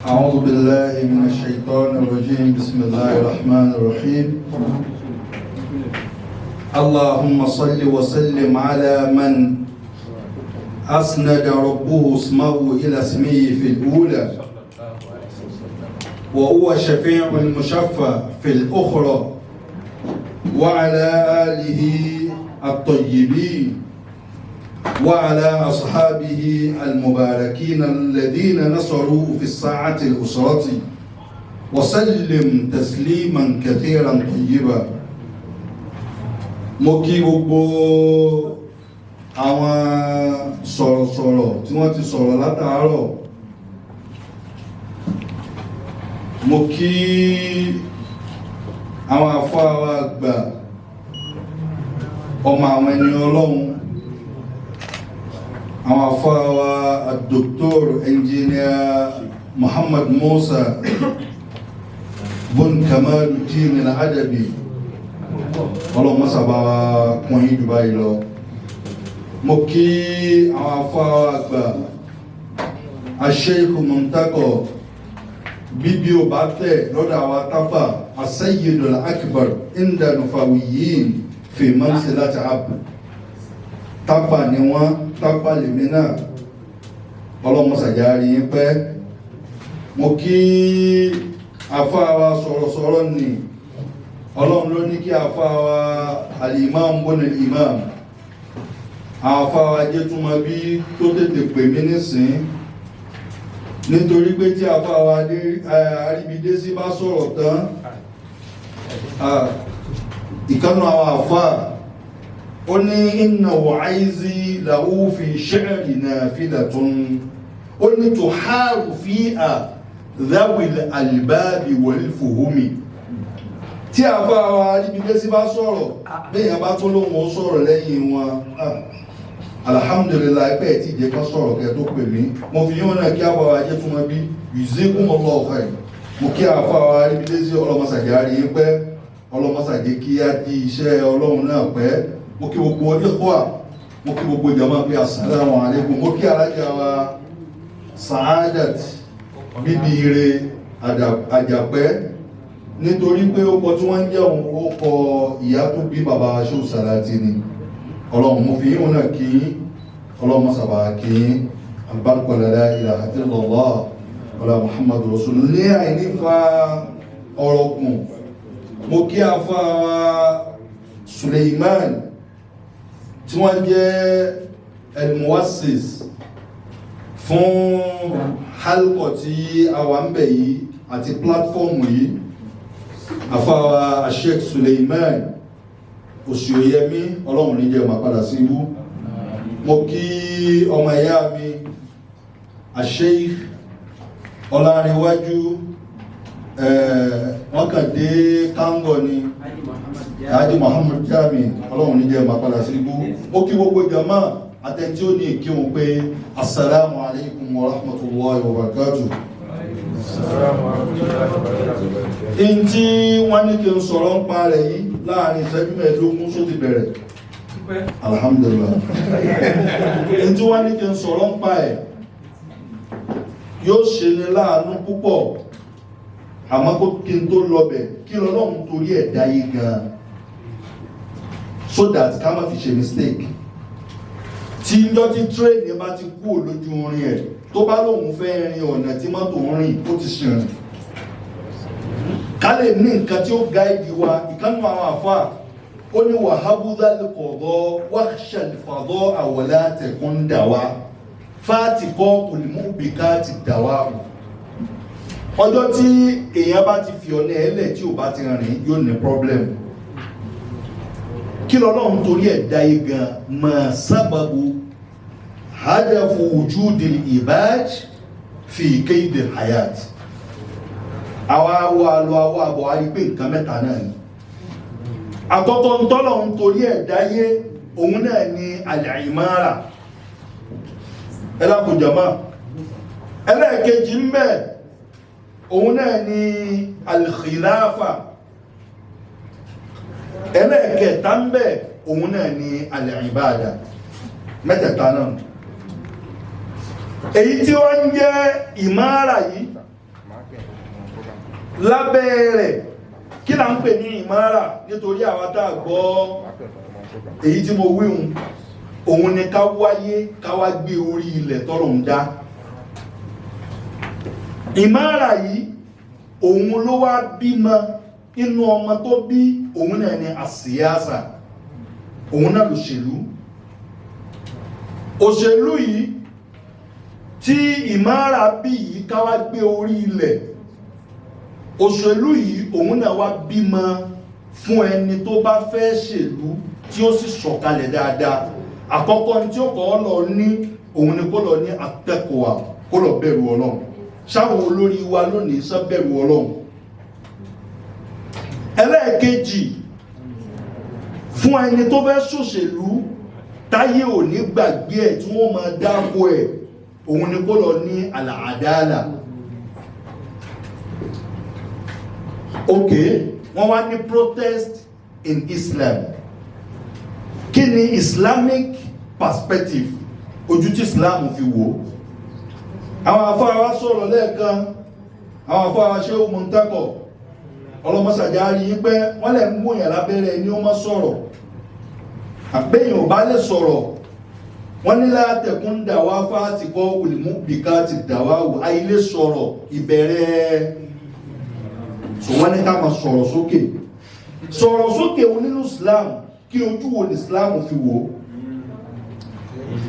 أعوذ بالله من الشيطان الرجيم. بسم الله الرحمن الرحيم. اللهم صل وسلم على من أسند ربه اسمه إلى اسمه في الأولى، وهو الشفيع المشفع في الأخرى، وعلى آله الطيبين وعلى أصحابه المباركين الذين نصروه في الساعة الأسرة، وسلم تسليما كثيرا طيبا. Mo kí gbogbo àwọn sọ̀rọ̀sọ̀rọ̀ tí wọ́n ti sọ̀rọ̀ látàárọ̀. Mo kí àwọn àfáà wa àgbà, ọmọ àwọn ẹni Ọlọ́run, àwọn àfáà wa Dr. Engineer Muhammad Musa bun Kamaluddin Al-Adabi. Ọlọ́run mọ́sàbá kún yín jù báyìí lọ. Mo kí àwọn àfáà wa àgbà, Sheikh Muntako, bíbí ò bá tẹ̀ lọ́dọ̀ àwọn Tápà, As-Sayyidul Akbar inda Nufawiyin fi manzilati ab. Tápà ni wọ́n, Tápà lèmi náà. Ọlọ́mọsàjárí yín pẹ́. Mo kí àfáà wa sọ̀rọ̀sọ̀rọ̀ ní Ọlọ́run ló ní kí àfáà wa al-Imam bọ́nà imam, àwọn àfáà wa jẹ́túmọ̀ bí tó tètè pè mí nísìn, nítorí pé tí àfáà wa Àríbidé sí bá sọ̀rọ̀ tán, ìkànnù àwọn àfáà ó ní inna wa'aizi lahu fi shi'ri nafilatun, ó ní tuharu fiha dhawil albabi wal fuhumi. Tí àfáà wa Àríbidé sí bá sọ̀rọ̀, bẹ́yàn bá tún lóhun ó sọ̀rọ̀ lẹ́yìn wọn. Alhamdulillah, pẹ́ tí ìjẹ́ kan sọ̀rọ̀ kẹ́ tó pè mí. Mo fi yíwọ́n náà kí àfáà wa jẹ́ tún wọn bí yuzikumullahu khair. Mo kí àfáà wa Àríbidé sí, ọlọ́mọsàgẹ́ yín pẹ́, ọlọ́mọsàgẹ́ kí á di iṣẹ́ Ọlọ́run náà pẹ́. Mo kí gbogbo ikhwa, mo kí gbogbo jama pé assalamu alaikum. Mo kí alájà wa Saadat bíbí ire Àjàpẹ́, nítorí pé ó kọ tí wọ́n ń jẹ́ òun, ó kọ ìyá tó bí bàbá Shehu Salati ni. Ọlọ́run, mo fi yíwọ̀n náà kí Ọlọ́run mọ́sàbà kí albarka la ilaha illallah wala Muhammadu rasulullah. Ní àìní fa ọ̀rọ̀ gùn, mo kí afá Suleiman tí wọ́n jẹ́ el-muwassis fún halkọ̀ tí a wà ń bẹ̀ yìí àti platform yìí, afáwa Sheikh Suleiman Òṣìòyẹmí. Ọlọ́run ní jẹ́ máa padà sí ibú. Mo kí ọmọ ìyá mi Sheikh Ọlárẹ̀wájú, wọ́n kàn dé Kángọ̀ ni, Haji Muhammad Jami. Ọlọ́run ní jẹ́ máa padà sí ibú. Mo kí gbogbo jama àtẹ̀tí ó ní ìkíhun pé assalamu alaikum wa rahmatullahi wa barakatuh. In tí wọ́n ní kí n sọ̀rọ̀ ń pa rẹ̀ yìí láàrin ìṣẹ́jú 15, só ti bẹ̀rẹ̀? Alhamdulillah. In tí wọ́n ní kí n sọ̀rọ̀ ń pa ẹ̀ yóò ṣe ní láàánú púpọ̀, àmọ́ kó kí n tó lọbẹ̀, kí Ọlọ́run torí ẹ̀ dáyé gan, so that ká má fi ṣe mistake. Tí njọ́ tí train bá ti kú lójú orin ẹ̀, tó bá lóun fẹ́ rin ọ̀nà tí mọ́tò ń rìn, ó ti ṣìrìn. Ká lè ní nǹkan tí ó guide wa. Ìkánú àwọn àfáà, ó ní wàhábúdálùkọ̀dọ́ wáṣàlìfàdọ́ àwọ̀lá tẹ̀kún dàwà fáàtìkọ́ olùmúbìká ti dàwà. Ọjọ́ tí èèyàn bá ti fi ọ̀nà ẹlẹ̀ tí ò bá ti rìn, yóò ní problem. Kí lọ́lọ́run torí ẹ̀ dáyé gan? Ma sábàbù hadafu wujudil ibad fi kaydil hayat. Àwa wà lọ, àwa àbọ̀, a rí pé nǹkan mẹ́ta náà ni. Àkọ́kọ́ ntọ́lọ̀ ń torí ẹ̀ dáyé, òun náà ni al-imara. Ẹlákùnjàmá, ẹlẹ́ẹ̀kejì ń bẹ, òun náà ni al-khilafa. Ẹlẹ́ẹ̀kẹta ń bẹ, òun náà ni al-ibada. Mẹ́tẹ̀ẹ̀ta náà, èyí tí wọ́n ń jẹ́ ìmára yìí. Lábẹ́ rẹ̀, kí là ń pè ní ìmára? Nítorí àwa tá a gbọ́ èyí tí mo wíhun, òun ni ká wáyé, ká wá gbé orí ilẹ̀ tọ́lọ̀ ń dá. Ìmára yìí, òun ló wá bímọ. Inú ọmọ tó bí, òun náà ni àsíyásà, òun náà lòṣèlú. Òṣèlú yìí tí ìmára bí yìí, ká wá gbé orí ilẹ̀, òṣèlú yìí, òun náà wá bímọ fún ẹni tó bá fẹ́ ṣèlú tí ó sì sọ̀kalẹ̀ dáadáa. Àkọ́kọ́ ní tí ó kọ́ lọ ní, òun ni kó lọ ní àtẹ́kọ̀ọ́, kó lọ bẹ̀rù Ọlọ́run. Sáwọn olórí wa lónìí sọ bẹ̀rù Ọlọ́run? Ẹlẹ́ẹ̀kejì, fún ẹni tó fẹ́ ṣòṣèlú táyé ò ní gbàgbé ẹ̀, tí wọ́n máa dáko ẹ̀, òun ni kó lọ ní àlàádáàlà. Ok, wọ́n wá ní protest in Islam. Kí ni Islamic perspective, ojú tí Islam fi wò? Àwọn afáwa sọ̀rọ̀ lẹ́ẹ̀kan, àwọn afáwa ṣe ó mú tẹ́kọ̀ ọlọ́mọsàjá rí i pé wọ́n lẹ̀ ń múyàn lábẹ́rẹ́ ní ó mọ́ sọ̀rọ̀. Àbẹ́yìn ò bá lè sọ̀rọ̀, wọ́n ní látẹ̀kún dàwá fáti kọ́ olùmú bìká ti dàwá wò àìlè sọ̀rọ̀ ìbẹ̀rẹ̀. So wọ́n ní ká máa sọ̀rọ̀ sókè. Sọ̀rọ̀ sókè òun nínú Islam, kí ojú wo ní Islam fi wò?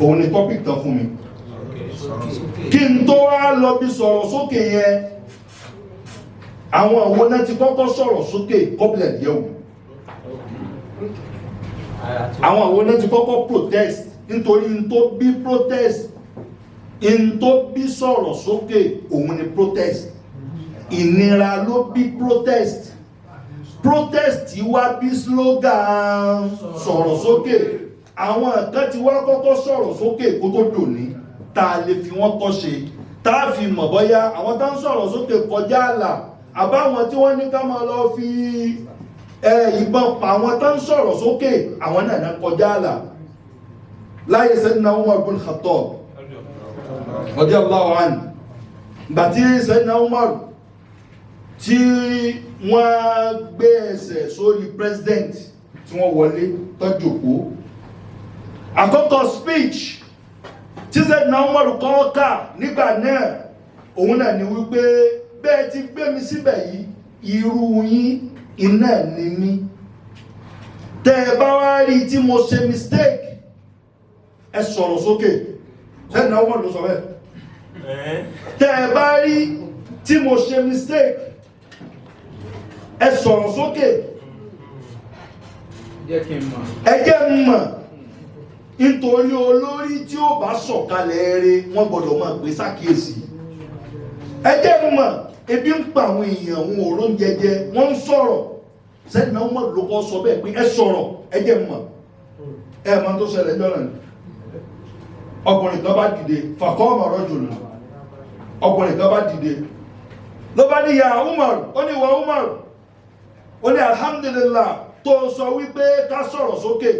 Òun ni topic tán fún mi. Kí n tó wá lọ bí sọ̀rọ̀ sókè yẹn, àwọn àwọn náà ti kọ́kọ́ sọ̀rọ̀ sókè kọ́bílẹ̀ yẹ̀wò, àwọn àwọn náà ti kọ́kọ́ protest, nítorí n tó bí protest, n tó bí sọ̀rọ̀ sókè, òun ni protest. Ìnira ló bí protest. Protest wá bí slogan sọ̀rọ̀ sókè. Àwọn kan ti wá kọ́kọ́ sọ̀rọ̀ sókè kó tó dòní, tá a lè fi wọ́n kọ́ ṣe, tá a fi mọ̀ bọ́yá àwọn tá ń sọ̀rọ̀ sókè kọjá àlà, àbáwọn tí wọ́n ní ká máa lọ fi ìbọn pa àwọn tá ń sọ̀rọ̀ sókè, àwọn náà náà kọjá àlà. Láyé Sayyidina Umar bin Khattab radiyallahu anhu, gbàtí Sayyidina Umar tí wọ́n gbé ẹsẹ̀ sórí president, tí wọ́n wọlé tọ́jòkó, àkọ́kọ́ speech tí Sayyidina Umar kọ́ kà nígbà náà, òun náà ni wípé bẹ́ẹ̀ ti gbé mi síbẹ̀ yìí, irú yín iná ni mí. Tẹ́ ẹ bá wá rí tí mo ṣe mistake, ẹ sọ̀rọ̀ sókè. Sayyidina Umar ló sọ bẹ́ẹ̀. Tẹ́ ẹ bá rí tí mo ṣe mistake, ẹ sọ̀rọ̀ sókè. Jẹ́ kí n mọ̀. Ẹ jẹ́ n mọ̀, nítorí olórí tí ó bá sọ̀kalẹ̀ eré, wọ́n gbọ́dọ̀ máa gbé sákìyèsí. Ẹ jẹ́ n mọ̀, ebi ń pa àwọn èèyàn, òun òró ń jẹjẹ, wọ́n ń sọ̀rọ̀. Sẹ́ni náà wọ́n ló kọ́ sọ bẹ́ẹ̀ pé ẹ sọ̀rọ̀, ẹ jẹ́ n mọ̀. Ẹ mọ̀ tó ṣẹlẹ̀ jọ́nà ni, ọkùnrin kan bá dìde, faqama rajul, ọkùnrin kan bá dìde, ló bá ní, ya Umar, ó ní wa Umar, ó ní alhamdulillah tó sọ wípé ká sọ̀rọ̀ sókè.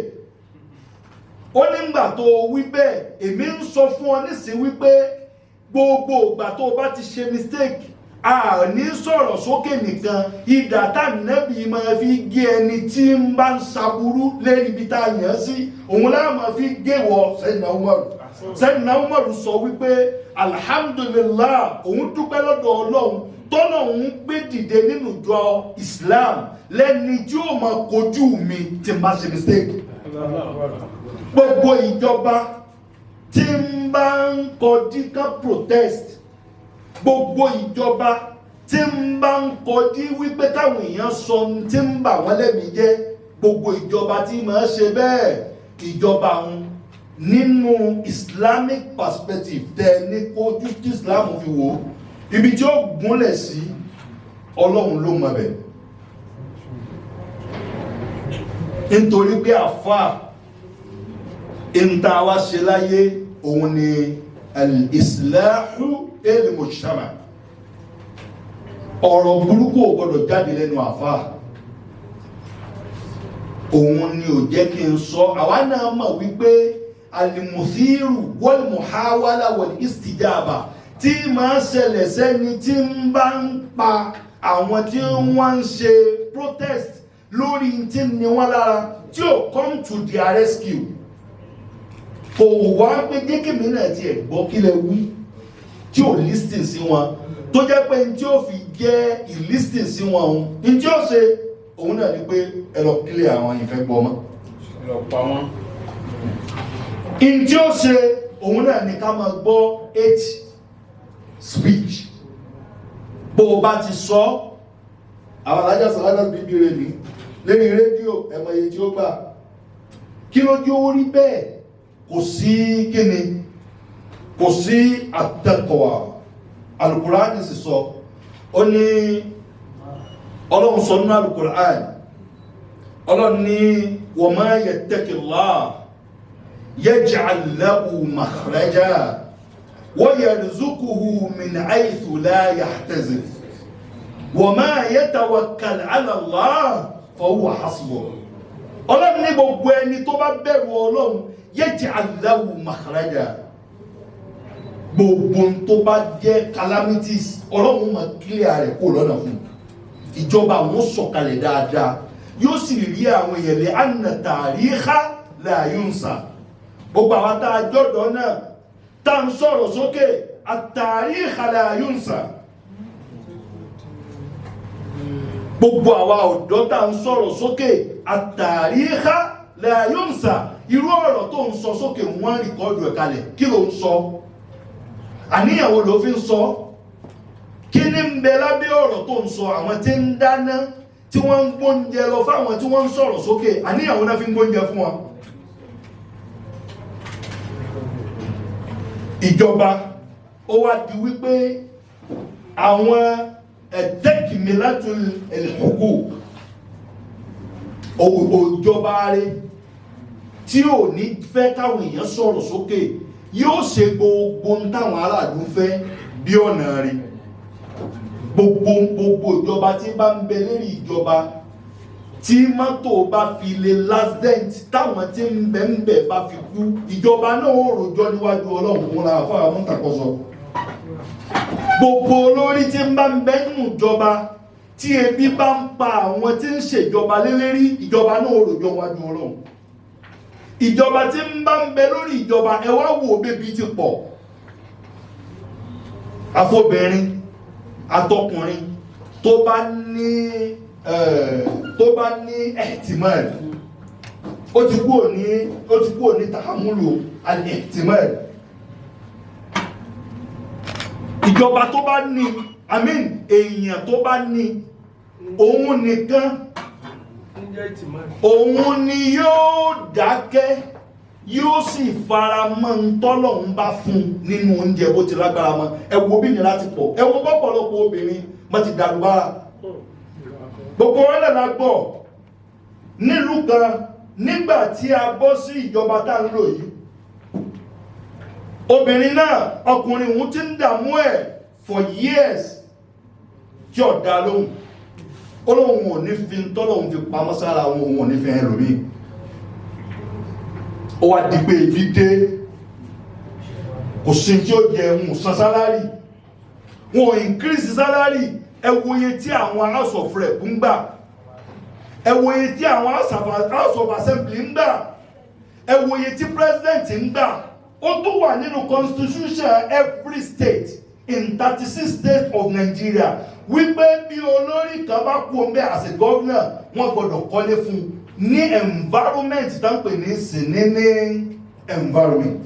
Ó nígbà tó wí bẹ́ẹ̀, èmi ń sọ fún ọ nísìn wípé gbogbo ìgbà tó o bá ti ṣe mistake, a ní sọ̀rọ̀ sókè nìkan, ìdá tá nẹ́bí máa fi gé ẹni tí ń bá ń ṣaburú lérí ibi tá a yàn sí, òun láà máa fi gé wọ. Sayyidina Umar, Sayyidina Umar sọ wípé alhamdulillah, òun dúpẹ́ lọ́dọ̀ Ọlọ́run tọ́nà òun gbé dìde nínú ìjọ Islam lẹ́ni tí ó máa kojú mi tí n bá ṣe mistake. Gbogbo ìjọba tí ń bá ń kọjí ká protest, gbogbo ìjọba tí ń bá ń kọjí wípé káwọn èèyàn sọ ohun tí ń bà wọ́n lẹ́mìí jẹ́, gbogbo ìjọba tí máa ṣe bẹ́ẹ̀, ìjọba ń nínú Islamic perspective tẹ ní kójú tí Islam fi wò ó, ibi tí ó gúnlẹ̀ sí, Ọlọ́run ló mọ̀ bẹ́ẹ̀. Nítorí pé àfáà ìta wa ṣe láyé, òun ni al-islahu el-mujtama. Ọ̀rọ̀ burúkú ò gbọdọ̀ jáde lẹ́nu àfáà. Òun ni ò jẹ́ kí n sọ. Àwa náà mọ̀ wípé al-muthiru wal-muhawala wal-istijaba Tí máa ṣẹlẹ̀ sẹ́ni tí ń bá ń pa àwọn tí wọ́n ń ṣe protest lórí tí ní wọ́n lára, tí ò come to their rescue, kò wá pé jẹ́kẹ̀mí náà ti ẹ̀ gbọ́ kí lẹ wí, tí ò listen sí wọn, tó jẹ́ pé tí ó fi jẹ́ ìlisten sí wọn òun ní tí ó ṣe òun náà ni pé ẹ lọ clear àwọn ìfẹ́ gbọ́ mọ́. Lọ pa wọ́n. In tí ó ṣe òun náà ni ká máa gbọ́ hate speech. Bó o bá ti sọ, àwọn alájà sàládà bíbí rẹ̀ ní lérí rédíò, ẹmọ iye tí ó gbà. Kí ló jẹ́ ó rí bẹ́ẹ̀? Kò sí kíni, kò sí àtẹ́kọ̀wà. Alukurani sì sọ, ó ní Ọlọ́run sọ nínú Alukurani, Ọlọ́run ní wa ma yattaqillah yaj'al lahu makhraja wa yarzuquhu min haythu la yahtasib wa ma yatawakkal ala Allah fa huwa hasbuh. Ọlọ́run ní gbogbo ẹni tó bá bẹ̀rù Ọlọ́run, yaj'al lahu makhraja, gbogbo tó bá jẹ́ calamities, Ọlọ́run máa clear rẹ̀ kó lọ́nà fún un. Ìjọba àwọn sọ̀kalẹ̀ dáadáa, yóò sì rí àwọn èèyàn lé anna tarikha la yunsa. Gbogbo àwọn tá a jọ́dọ̀ náà tá ń sọ̀rọ̀ sókè, at-tarikha la yunsa. Gbogbo àwa ọ̀dọ́ tá ń sọ̀rọ̀ sókè, at-tarikha la yunsa. Irú ọ̀rọ̀ tó ń sọ sókè, wọ́n record ẹ̀ kalẹ̀. Kí ló ń sọ? Àníyàn wo ló fi ń sọ? Kí ní ń bẹ lábẹ́ ọ̀rọ̀ tó ń sọ? Àwọn tí ń dáná, tí wọ́n ń gbóúnjẹ lọ fáwọn tí wọ́n ń sọ̀rọ̀ sókè, àníyàn wo náà fi ń gbóúnjẹ fún wọn? Ìjọba ó wá di wípé àwọn ẹ̀tẹ́kìmílátù ẹ̀lẹ́kọ̀kọ̀ òjọba rẹ̀ tí ò ní fẹ́ káwọn èèyàn sọ̀rọ̀ sókè, yóò ṣe gbogbo ń táwọn aráàlú fẹ́ bí ọ̀nà rẹ̀. Gbogbo ìjọba tí bá ń bẹ lérí ìjọba, tí mọ́tò bá fi lè l'accident, táwọn tí ń bẹ ń bẹ bá fi kú, ìjọba náà ó rojọ́ níwájú Ọlọ́run. Òun la fún àwọn mọ́tàkọ́sọ. Gbogbo olórí tí ń bá ń bẹ nínú ìjọba, tí ebi bá ń pa àwọn tí ń ṣèjọba lélẹ́rí, ìjọba náà ó rojọ́ níwájú Ọlọ́run. Ìjọba tí ń bá ń bẹ lórí ìjọba, ẹ wá wò, bébí ti pọ̀, afọbìnrin atọkùnrin tó bá ní ihtimal, ó ti kúrò ní tahammulu al-ihtimal. Ìjọba tó bá ní, I mean, èèyàn tó bá ní òun nìkan, òun ni yóò dákẹ́, yóò sì fara mọ́ ń tọ́lọ́hun bá fún nínú oúnjẹ bó ti lágbára mọ́. Ẹ wo bí nira ti pọ̀, ẹ wo bọ́pọ̀lọpọ̀ obìnrin mọ́ ti dàrúbára. Gbogbo wọn lẹ́la gbọ́ nílùú kan nígbà tí a bọ́ sí ìjọba tá ń lò yìí. Obìnrin náà, ọkùnrin òun ti ń dààmú ẹ̀ for years tí ó dá lóhùn. Ó lóhun ò ní fi tọ́lọ́hun fi pamọ́ sára òun, òun ò ní fi ẹlòmíì. Ó wá di pé ibi dé, kò sí tí ó jẹ, ń san salary, wọn ò increase salary. Ẹ wo iye tí àwọn House of Rep ń gbà, ẹ wo iye tí àwọn House of Assembly ń gbà, ẹ wo iye tí president ń gbà. Ó tún wà nínú constitution every state in 36 states of Nigeria wípé bí olórí kan bá kú ọmọbẹ as a governor, wọ́n gbọ́dọ̀ kọ́lé fún un ní environment tá ń pè ní sinini environment,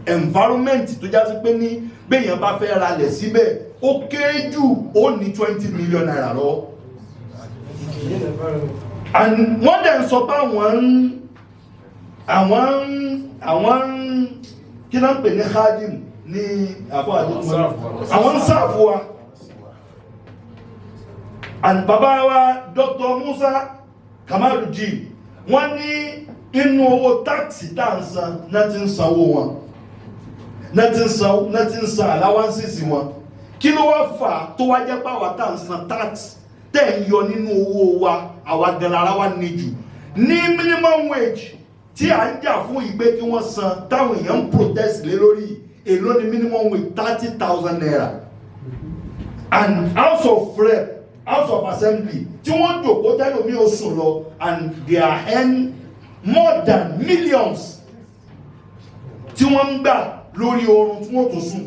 environment tó já sí pé ní béèyàn bá fẹ́ ralẹ̀ síbẹ̀, ó kéré jù, ó ní ₦20 million lọ́wọ́. And wọ́n dẹ̀ ń sọ pé àwọn ń kí náà ń pè ní khadim ní àfọ́ àdókùnmọ́, àwọn ń serve wa. And bàbá wa Dr. Musa Kamaludin, wọ́n ní inú owó tax tá à ń san náà ti ń sanwó wọn, náà ti ń san allowances wọn. Kí ló wá fà á tó wá jẹ́ pé àwa tá à ń san tax tẹ̀ ń yọ nínú owó wa, àwa gan ara wa ní jù ní minimum wage tí à ń jà fún ìgbé kí wọ́n san, táwọn èèyàn ń protest lé lórí? Èló ni minimum wage? ₦30,000. And House of Rep, House of Assembly tí wọ́n jòkó tẹ́lómi ó sùn lọ, and they are earn more than millions tí wọ́n ń gbà lórí oorun tí wọ́n tó sùn.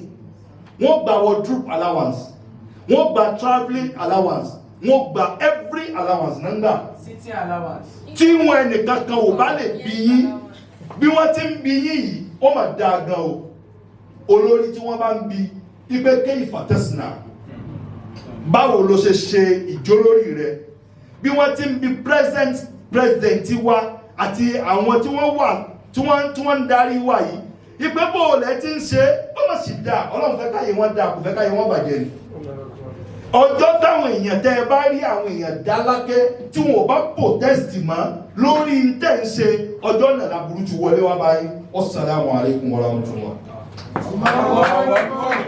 Wọ́n gba wardrobe allowance, wọ́n gba travelling allowance, wọ́n gba every allowance náà ń gbà. Sitting allowance. Tí wọn ẹnìkan kan ò bá lè bí yín bí wọ́n ti ń bí yín yìí, ó mà dáa gan o. Olórí tí wọ́n bá ń bi ipe ké ìfàtẹ́sìnà, báwo ló ṣe ṣe ìjólórí rẹ, bí wọ́n ti ń bi present president wa àti àwọn tí wọ́n wà tí wọ́n ń darí wa yìí ipe bó o lẹ ti ń ṣe, ó mà sì dáa. Ọlọ́run fẹ́ káyé wọn dáa, kò fẹ́ káyé wọn bàjẹ́ ni. Ọjọ́ táwọn èèyàn tẹ́ ẹ bá rí àwọn èèyàn dá lákẹ́ tí wọn ò bá protest mọ́ lórí tẹ́ ń ṣe, ọjọ́ náà láburú ti wọlé wá báyìí. Wassalamu alaikum warahmatullah. Allahu Akbar.